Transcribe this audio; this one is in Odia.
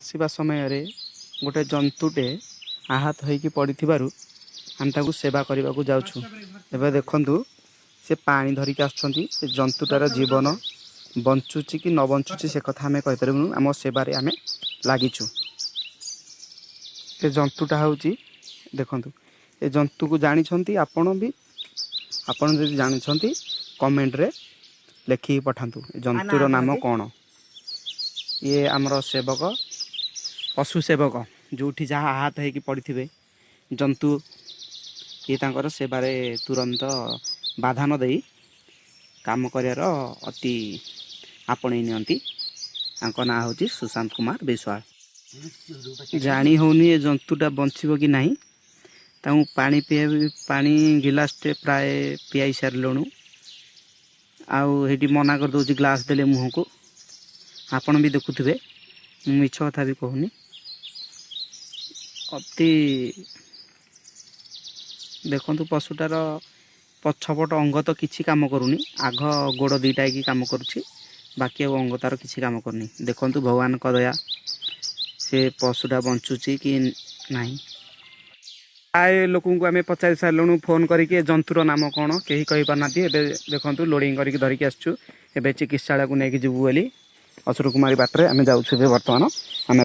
ଆସିବା ସମୟରେ ଗୋଟେ ଜନ୍ତୁଟେ ଆହତ ହେଇକି ପଡ଼ିଥିବାରୁ ଆମେ ତାକୁ ସେବା କରିବାକୁ ଯାଉଛୁ। ଏବେ ଦେଖନ୍ତୁ, ସେ ପାଣି ଧରିକି ଆସୁଛନ୍ତି। ସେ ଜନ୍ତୁଟାର ଜୀବନ ବଞ୍ଚୁଛି କି ନ ବଞ୍ଚୁଛି, ସେ କଥା ଆମେ କହିପାରିବୁନୁ। ଆମ ସେବାରେ ଆମେ ଲାଗିଛୁ। ଏ ଜନ୍ତୁଟା ହେଉଛି, ଦେଖନ୍ତୁ, ଏ ଜନ୍ତୁକୁ ଜାଣିଛନ୍ତି ଆପଣ ବି? ଆପଣ ଯଦି ଜାଣିଛନ୍ତି, କମେଣ୍ଟରେ ଲେଖିକି ପଠାନ୍ତୁ, ଏ ଜନ୍ତୁର ନାମ କ'ଣ। ଇଏ ଆମର ସେବକ, ପଶୁ ସେବକ। ଯେଉଁଠି ଯାହା ଆହତ ହେଇକି ପଡ଼ିଥିବେ ଜନ୍ତୁ, ଇଏ ତାଙ୍କର ସେବାରେ ତୁରନ୍ତ ବାଧା ନ ଦେଇ କାମ କରିବାର ଅତି ଆପଣେଇ ନିଅନ୍ତି। ତାଙ୍କ ନାଁ ହେଉଛି ସୁଶାନ୍ତ କୁମାର ବିଶ୍ୱାଳ। ଜାଣି ହେଉନି ଏ ଜନ୍ତୁଟା ବଞ୍ଚିବ କି ନାହିଁ। ତାଙ୍କୁ ପାଣି ପିଇବା, ପାଣି ଗିଲାସଟେ ପ୍ରାୟ ପିଆଇ ସାରିଲୁଣୁ। ଆଉ ସେଇଠି ମନା କରିଦେଉଛି ଗ୍ଲାସ୍ ଦେଲେ ମୁହଁକୁ। ଆପଣ ବି ଦେଖୁଥିବେ, ମୁଁ ମିଛ କଥା ବି କହୁନି। ଅତି ଦେଖନ୍ତୁ, ପଶୁଟାର ପଛପଟ ଅଙ୍ଗ ତ କିଛି କାମ କରୁନି। ଆଗ ଗୋଡ଼ ଦୁଇଟା ହେଇକି କାମ କରୁଛି, ବାକି ଆଉ ଅଙ୍ଗ ତାର କିଛି କାମ କରୁନି। ଦେଖନ୍ତୁ, ଭଗବାନଙ୍କ ଦୟା, ସେ ପଶୁଟା ବଞ୍ଚୁଛି କି ନାହିଁ। ପ୍ରାୟ ଲୋକଙ୍କୁ ଆମେ ପଚାରି ସାରିଲୁଣୁ ଫୋନ୍ କରିକି, ଏ ଜନ୍ତୁର ନାମ କ'ଣ, କେହି କହିପାରୁନାହାନ୍ତି। ଏବେ ଦେଖନ୍ତୁ, ଲୋଡ଼ିଂ କରିକି ଧରିକି ଆସିଛୁ। ଏବେ ଚିକିତ୍ସାଳୟକୁ ନେଇକି ଯିବୁ ବୋଲି ଅସୁରକୁମାରୀ ବାଟରେ ଆମେ ଯାଉଛୁ। ଏବେ ବର୍ତ୍ତମାନ ଆମେ